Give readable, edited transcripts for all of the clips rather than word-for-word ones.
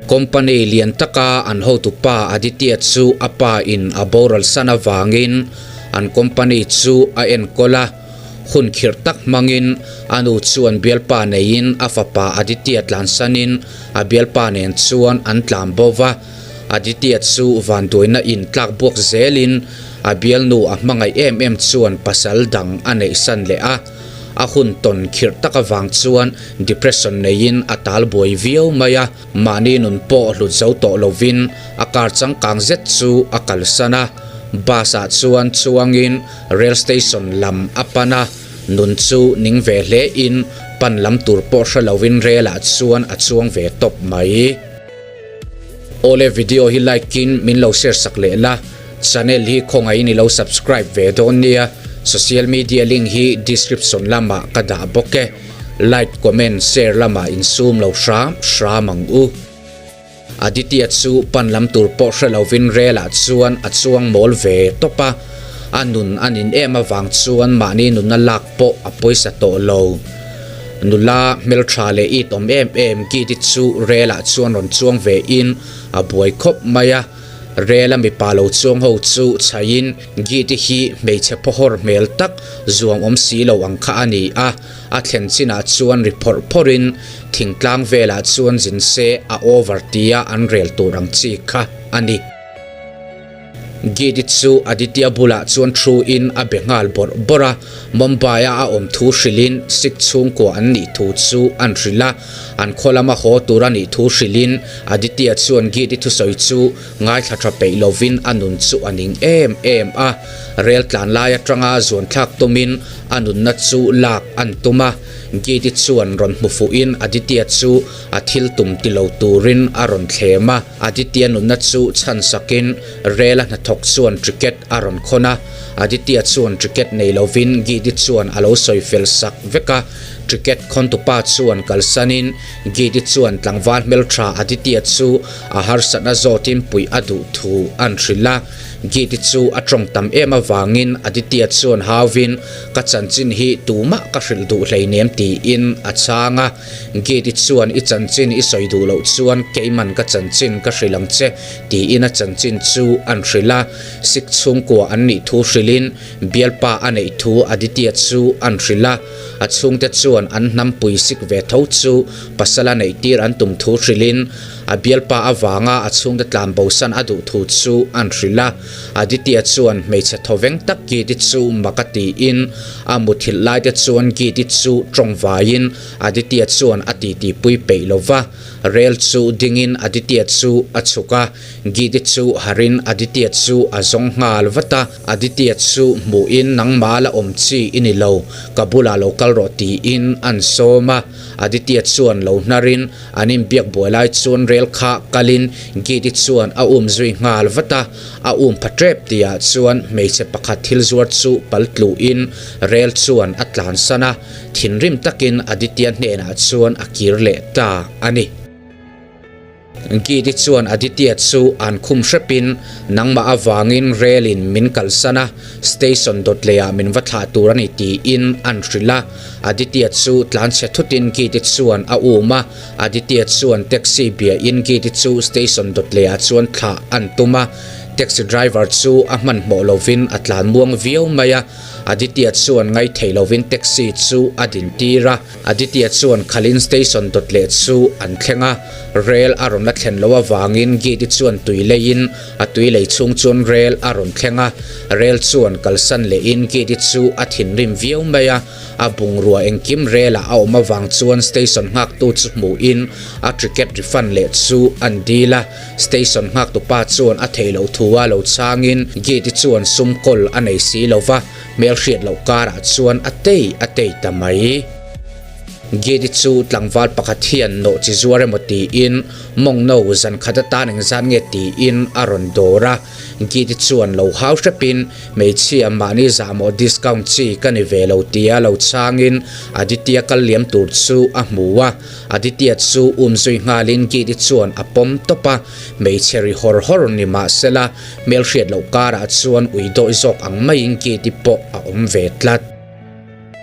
Company lian taka an hotupa Aditya chu a pa in a boral san avangin an company chu a enkawl a, hun khirh tak hmangin a nu chuan bialpa neiin a fapa Aditya tlansanin a bialpa nen chuan an tlan bo va. Aditya chu vanduaina in tlak buak zelin a bialnu a hmangaih em em chuan pasal dang a neihsan leh a. A hun tawn khirh tak avang chuan depression neiin a tal buai viau mai a, mahni nun pawh hlut zo tawh lovin a car changkang zet chu a kalsan a. Bus ah chuan chuangin rail station lam a pan a, nun chu ning ve hle in pan lam tur pawh hre lovin rail ah chuan a chuang ve tawp mai. Awle video hi like in min lo share sak leh la, channel hi khawngaih in i lo subscribe ve dawn nia, social media link hi description lamah ka dah bawk e, like comment share lamah in sum lo hram hram ang u. Aditya chu pan lam tur pawh hre lovin rel ah chuan a chuang mawl ve tawp a, a nun a nin em avang chuan mahni nunna lak pawh a pawisa tawh lo. Nula hmeltha leh it awm em em Gidi chu rel ah chuan rawn chuang ve in a buai khawp mai a, rel a mipa lo chuang ho chu chhaiin Gidi hi hmeichhe phawhawr hmel tak zuam awm si lo ang kha a ni a, a thlen chinah chuan ri phawrh phawrh in thingtlang velah chuan zin se a over tia an rel tur ang chi kha a ni. Gidi chu Aditya bulah chuan thu in a be nghal bawrh bawrh a, Mumbai a a awm thu hrilhin Sikh chhungkua an nih thu chu an hrilh a, an khaw lama haw tur a nih thu hrilhin Aditya chuan Gidi thusawi chu ngaithla tha peih lovin a nun chu a ning em em a, rel tlan lai atanga zuan thlak tumin a nunna chu lak an tum a, Gidi chuan rawn hmu fuhin Aditya chu a thil tum ti lo turin a rawn thlem a. Aditya nunna chu chhan sakin rel a hnathawk chuan ticket a rawn khawn a, Aditya chuan ticket nei lovin Gidi chuan a lo sawi fel sak vek a, ticket khawntupa chuan kalsanin Gidi chuan tlangval hmeltha Aditya chu a harsatna zawtin puih a duh thu an hrilh a, Gidi chu a tawng tam em avangin Aditya chuan hauvin ka chanchin hi tumah ka hrilh duh hleinem tiin a chhang a. Gate-i chuan i chanchin i sawi duh loh chuan keiman ka chanchin ka hrilh ang che tiin a chanchin chu an hrilh a, Sikh chhungkua an nih thu hrilhin bialpa a neih thu Aditya chu an hrilh a, a chhungte chuan an hnampui Sikh ve tho chu pasal a neih tir an tum thu hrilhin a bialpa avanga a chhungte tlan bosan a duh thu chu an hrilh a, Aditya chuan hmeichhe thawveng tak Gate-i chu mak a tiin A muthilh lai te chuan Giti chu tawng vaiin Aditya chuan a titi pui peih lo va, rel chu dingin Aditya chu a chhuk a, Giti chu harin Aditya chu a zawng nghal vat a, Aditya chu hmuhin nangmah la awm chi i ni lo, ka bulah lo kal rawh tiin an sawm a, Aditya chuan lo hnarin an inbiak buai lai chuan rel kha kalin Giti chuan a um zui nghal vat a. A um pha tep tihah chuan hmeichhe pakhat thil zuar chu pal tluhin rel chuan a tlansan a, thinrim takin Aditya hnenah chuan a kir leh ta a ni. Gidi chuan Aditya chu an khum hrepin, Nangmah avangin relin min kalsan a, station dawt leiah min va thlah tur a ni tiin an hrilh a. Aditya chu tlanchhe thutin Gidi chuan a um a, Aditya chuan taxi biain Gidi chu station dawt lehah chuan thlah an tum a, taxi driver chu a hmanhmawh lovin a tlan muang viau mai a, Aditya chuan ngaithei lovin taxi chu a din tir a, Aditya chuan khalin station dawt leh chu an thleng a, rel a rawn la thlen loh avangin Gidi chuan tui leiin a tui lei chhung chuan rel a rawn thleng a, rel chuan kalsan lehin Gidi chu a thinrim viau mai a. A bungrua engkim relah a awm avang chuan station nghaktu chu hmuhin a ticket refund leh chu an dil a, station nghaktupa chuan a theih loh thu a lo chhangin gate chuan sum kawl a nei si lo va, hmelhriat loh karah chuan a tei a tei ta mai. Gate chu tlangval pakhat hian nawh chi zuar emaw tiin mawng no zan khat atan engzat nge tiin a rawn dawr a. Giti chuan lo hau hrepin, Hmeichhia mahni zahmawh discount chi ka ni ve lo tia lo chhangin Aditya kal liam tur chu a hmu a. Aditya chu um zui nghalin Giti chuan a pawm tawp a, hmeichhe ri hawr hawr ni mah sela hmelhriat loh karah chuan ui dawih zawk ang maiin Giti pawh a awm ve tlat.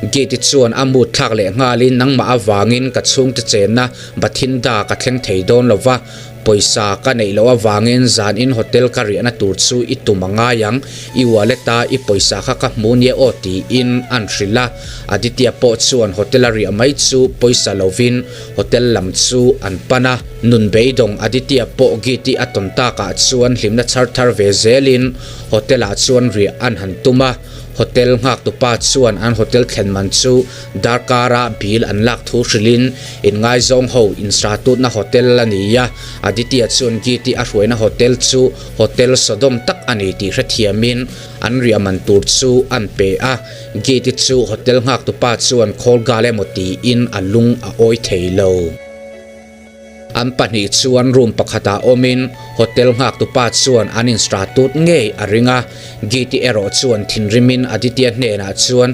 Gate chuan a mood thlak leh nghalin nangmah avangin ka chhungte chenna Bathinda ka thleng thei dawn lo va, pawisa ka neih loh avangin zanin hotel ka riahna tur chu i tum a ngai ang, i wallet a i pawisa kha ka hmu nia aw tiin an hrilh a. Aditya pawh chuan hotel a riah mai chu pawisa lovin hotel lam chu an pan a. Nun beidawng Aditya pawh Giti a tawn takah chuan hlimna chhar thar ve zelin hotel ah chuan riah an han tum a. Hotel nghaktupa chuan an hotel thlen man chu darkara bill an lak thu hrilhin inngaizawng ho insatutna hotel a ni a. Aditya chuan Giti a hruaina hotel chu hotel Sodom tak a ni tih hrethiamin an riah man tur chu an pe a. Giti chu hotel nghaktupa chuan call gal emaw tiin a lung a awi thei lo. An pahnih chuan room pakhatah awmin hotel nghaktupa chuan an instratut ngei a ring a, Giti erawh chuan thinrimin Aditya hnenah chuan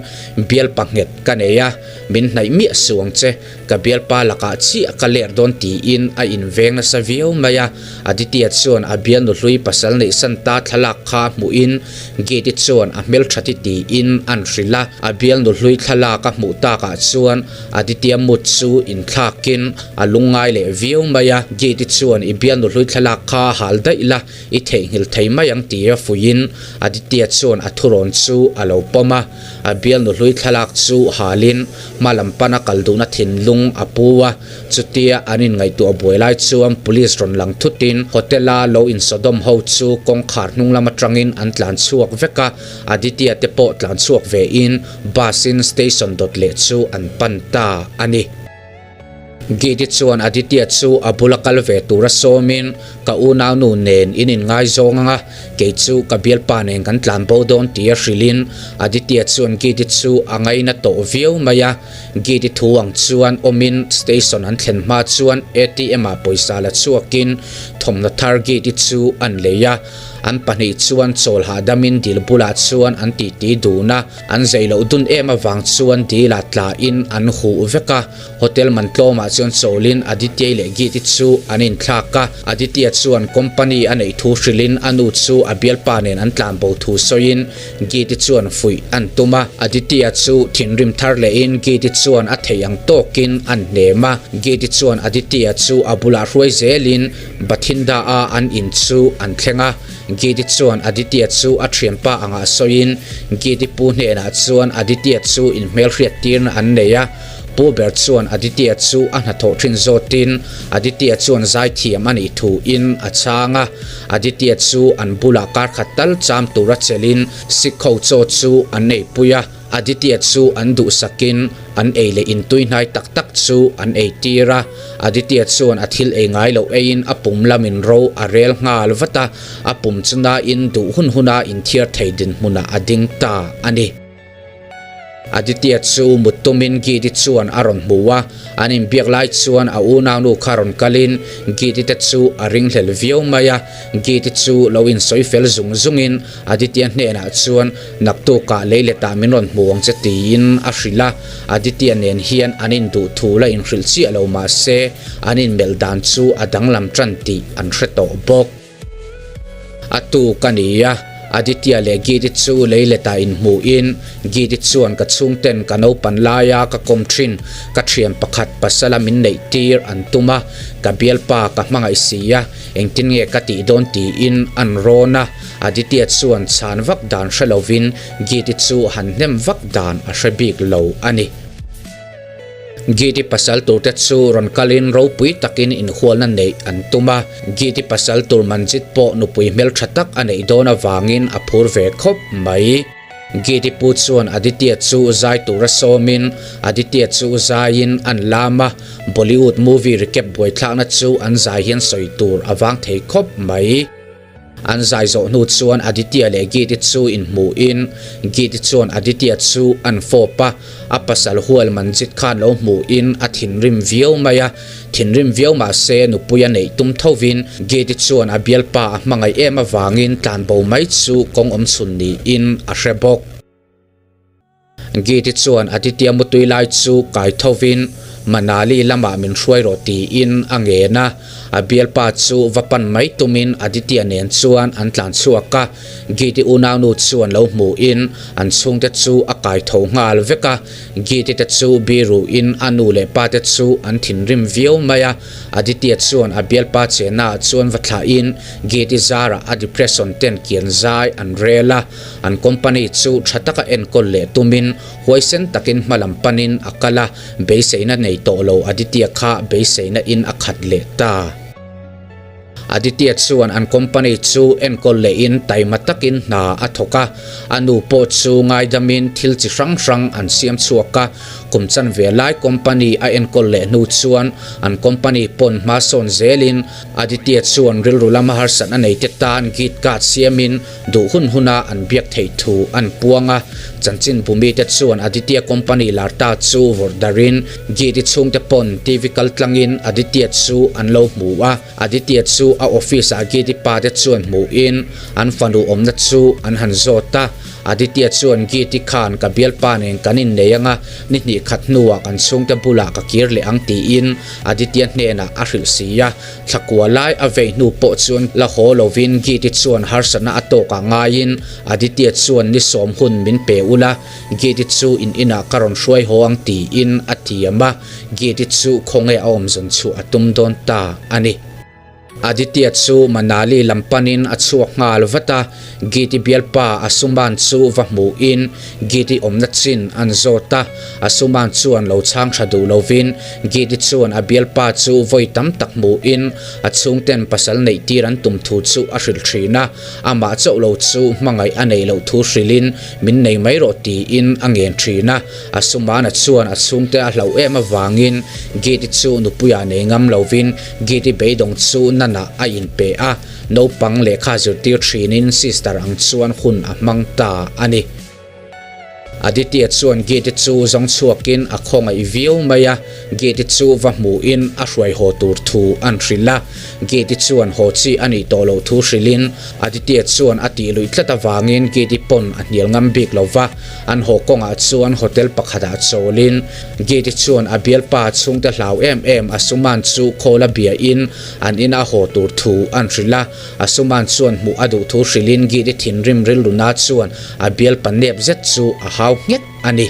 bialpa nghet ka nei a, min hnaih miah suh ang che, ka bialpa lakah chiah ka ler dawn tiin a inveng nasa viau mai a. Aditya chuan a bialnu hlui pasal neihsan ta thlalak kha hmuhin Giti chuan a hmeltha ti tiin an hrilh a, a bialnu hlui thlalak a hmuh takah chuan Aditya mut chu inthlakin a lungngai leh viau mai a, Gate chuan i bialnu hlui thlalak kha hal daih la, i theihnghilh thei mai ang tia fuihin Aditya chuan a thurawn chu a lo pawm a. A bialnu hlui thlalak chu halin hma lam pana kal duhna thinlung a pu a, chutia an inngaihtuah buai lai chuan police rawn lang thutin hotel-a lo insawdawm ho chu kawngkhar hnung lam atangin an tlan chhuak vek a, Aditya te pawh tlan chhuak vein Bus in station dawt leh chu an pan ta a ni. Gidi chuan Aditya chu a bula kal ve tura sawmin, Ka unaunu nen in inngaizawng ang a, kei chu ka bialpa nen kan tlan bo dawn tia hrilhin Aditya chuan Gidi chu a ngaina tawh viau mai a. Gidi thu ang chuan awmin station an thlen hma chuan ATM ah pawisa la chhuakin thawmhnaw thar Gidi chu an lei a. An pahnih chuan chawl hahdamin dil bulah chuan an titi dun a, an zei loh dun em avang chuan dilah tlain an huh vek a. Hotel man tlawmah chuan chawlin Aditya leh Giti chu an inthlak a, Aditya chuan company a neih thu hrilhin a nu chu a bialpa nen an tlan bo thu sawiin Giti chuan fuih an tum a. Aditya chu thinrim thar lehin Giti chuan a theih ang tawkin an hnem a, Giti chuan Aditya chu a bulah hruai zelin Bathinda a an in chu an thleng a, Gidi chuan Aditya chu a thianpa angah sawiin Gidi pu hnenah chuan Aditya chu inhmelhriat tirna an nei a, pu ber chuan Aditya chu a hnathawh thin zawtin Aditya chuan zaithiam a nih thuin a chhang a, Aditya chu an bulah karkhat tal cham tura chelhin Sikh ho chaw chu an neipui a. Aditya chu an duhsakin an ei leh intui hnai tak tak chu an ei tir a. Aditya chuan a thil ei ngai loh eiin a pum lamin ro a rel nghal vat a, a pum chu nain duh hun huna inthiar thei dinhmunah a ding ta a ni. Aditya chu mut tumin Giti chuan a rawn hmu a, an inbiak lai chuan a unaunu kha rawn kalin Giti te chu a ringhlel viau mai a, Giti chu lo insawi fel zung zungin Aditya hnenah chuan naktukah leiletah min rawn hmu ang che tiin a hrilh a, Aditya nen hian an induh thu la inhrilh chiah lo mah se an inmelh dan chu a danglam tan tih an hre tawh bawk. A tuk a ni a, Aditya leh Giti chu leiletah inhmuhin Giti chuan ka chhungten ka naupan laia ka kawm thin ka thian pakhat pasala min neih tir an tum a, ka bialpa ka hmangaih si a, Engtin nge ka tih dawn tiin an rawn a, Aditya chuan chhan vak dan hre lovin Giti chu han hnem vak dan a hre bik lo a ni. Giti pasal turte chu rawn kalin ropui takin inhualna neih an tum a, Giti pasal tur Manjit pawh nupui hmeltha tak a neih dawn avangin a phur ve khawp mai. Giti pu chuan Aditya chu zai tura sawmin Aditya chu zaiin an lam a, Bollywood movie recap buaithlakna chu an zai hian sawi tur a vang thei khawp mai. An zai zawh hnu chuan Aditya leh Giti chu inhmuhin Giti chuan Aditya chu an fawp a, A pasal hual Manjit khan lo hmuhin a thinrim viau mai a, thinrim viau mah se nupui a neih tum thovin Gate chuan a bialpa a hmangaih em avangin tlanbo mai chu kawng awm chhun niin a hre bawk. Gate chuan Aditya mutui lai chu kai thovin Manali lamah min hruai rawh tiin a ngen a. A bialpa chu va pan mai tumin Aditya nen chuan an tlan chhuak a, Giti unaunu chuan lo hmuhin an chhungte chu a kai tho nghal vek a. Giti te chu biruin a nu leh pa te chu an thinrim viau mai a. Aditya chuan a bialpa chennaah chuan va thlahin Giti zarah a depression ten kian zai an rel a. An company chu tha taka enkawl leh tumin huaisen takin hma lam panin a kal a, beiseina nei tawh lo Aditya kha beiseina in a khat leh ta. Aditya chuan an company chu enkawl lehin taima takin hna a thawk a, a nu pawh chu ngaidamin thil chi hrang hrang an siam chhuak a, kum chanve lai company a enkawl leh hnu chuan an company pawn hma sawn zelin Aditya chuan rilru lama harsatna neite tan git card siamin Duh hun huna an biak theih thu an puang a, chanchin bumite chuan Aditya company lar ta chu vawrh darin Giti chhungte pawn TV kal tlangin Aditya chu an lo hmu a, Aditya chu a office ah Giti pa te chuan hmuhin an fanu awmna chu an han zawt a, Aditya chuan Giti khan ka bialpa nen kan innei anga ni hnih khat hnuah kan chhungte bulah ka kir leh ang tiin Aditya hnenah a hrilh si a. Thlakua lai a vei hnu pawh chuan la haw lovin Giti chuan harsatna a tawkah ngaiin Aditya chuan ni sawm hun min pe ula, Giti chu in inah ka rawn hruai haw ang tiin a tiam a, Giti chu khawnge a awm zawn chhuah a tum dawn ta a ni. Aditya chu Manali lam panin a chhuak nghal vat a, Giti bialpa Asuman chu va hmuhin Giti awmna chin an zawt a, Asuman chuan lo chhang tha duh lovin Giti chuan a bialpa chu vawi tam tak hmuhin a chhungten pasal neih tir an tum thu chu a hrilh thin a, amah chauh lo chu hmangaih a neih loh thu hrilhin min nei mai rawh tiin a ngen thin a, Asumana chuan a chhungte a hlauh em avangin Giti chu nupuiah nei ngam lovin Giti beidawng chu nanah a inpe a. Naupang lehkha zirtir thinin sister ang chuan hun a hmang ta a ni. Aditya chuan Giti chu zawng chhuakin a khawngaih viau mai a, Giti chu va hmuhin a hruai haw tur thu an hrilh a. Giti chuan haw chi a nih tawh loh thu hrilhin Aditya chuan a tih luih tlat avangin Giti pawn a hnial ngam bik lo va. An haw kawngah chuan hotel pakhatah chawlin Giti chuan a bialpa chhungte hlau em em Asuman chu call a biain An ina haw tur thu an hrilh a, Asuman chuan hmuh a duh thu hrilhin Giti thinrim rilruna chuan a bialpa nep zet chu a hau nghet a ni.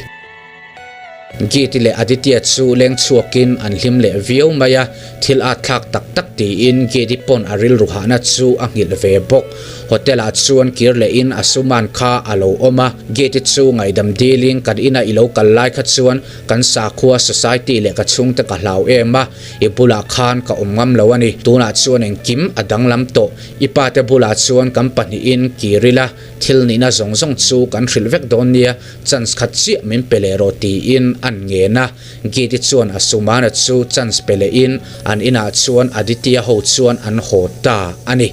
Giti leh Aditya chu leng chhuakin an hlim leh viau mai a, thil at thlak tak tak tiin Giti pawn a rilru hahna chu a nghilh ve bawk. Hotel ah chuan kir lehin Asuman kha a lo awm a, Giti chu ngaihdam dilin kan ina i lo kal lai kha chuan kan sakhua society leh ka chhungte ka hlau em a, I bulah khan ka awm ngam lo a ni. Tunah chuan engkim a danglam tawh. I pate bulah chuan kan pahnihin kir ila, thil nihna zawng zawng chu kan hrilh vek dawn nia, chance khat chiah min pe leh rawh tiin an ngen a. Giti chuan a Sumana chu chance pe lehin an inah chuan Aditya ho chuan an haw ta a ni.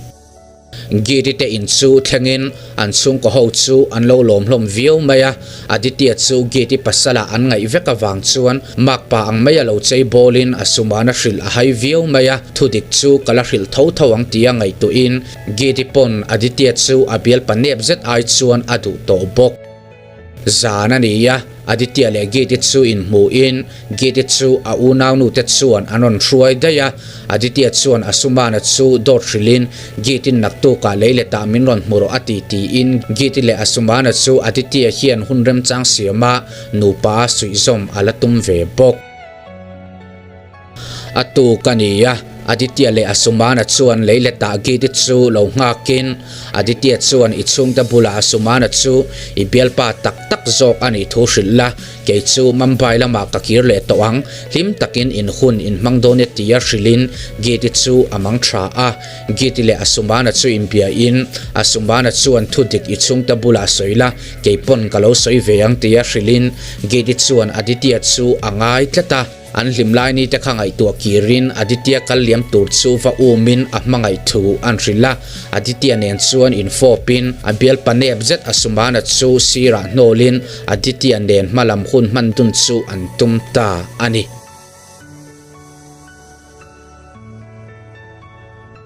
Giti te in chu thlengin an chhungkaw ho chu an lo lawm hlawm viau mai a, Aditya chu Giti pasala an ngaih vek avang chuan makpa ang mai a lo chei bawlin a sumana hrilh a hai viau mai a, thudik chu ka la hrilh tho tho ang tia ngaihtuahin Giti pawn Aditya chu a bialpa nep zet ai chuan a duh tawh bawk. Zan a ni a, Aditya leh Giti chu inhmuhin Giti chu a unaunu te chuan an rawn hruai daih a. Aditya chuan Asumana chu dawt hrilhin Giti naktukah lei letah min rawn hmu rawh a ti tiin Giti leh Asumana chu Aditya hian hun remchang siama nupa a suihzawm a la tum ve bawk. A tuk a ni a, Aditya leh Asumana chuan lei letah Giti chu lo nghakin Aditya chuan i chhungte bulah Asumana chu i bialpa tak tak zawk a nih thu hrilh la, kei chu Mumbai lamah ka kir leh tawh ang, hlim takin in hun in hmang dawn e tia hrilhin Giti chu a mang tha a. Giti leh Asumana chu inbiain Asumana chuan thu dik i chhungte bulah sawi la, kei pawn ka lo sawi ve ang tia hrilhin Giti chuan Aditya chu a ngai tlat a. An hlim lai ni te kha ngaihtuah kirin Aditya kal liam tur chu va umin a hmangaih thu an hrilh a. Aditya nen chuan infawpin a bialpa nep zet Asumana chu sirah hnawlin Aditya nen hmalam hun hman dun chu an tum ta a ni.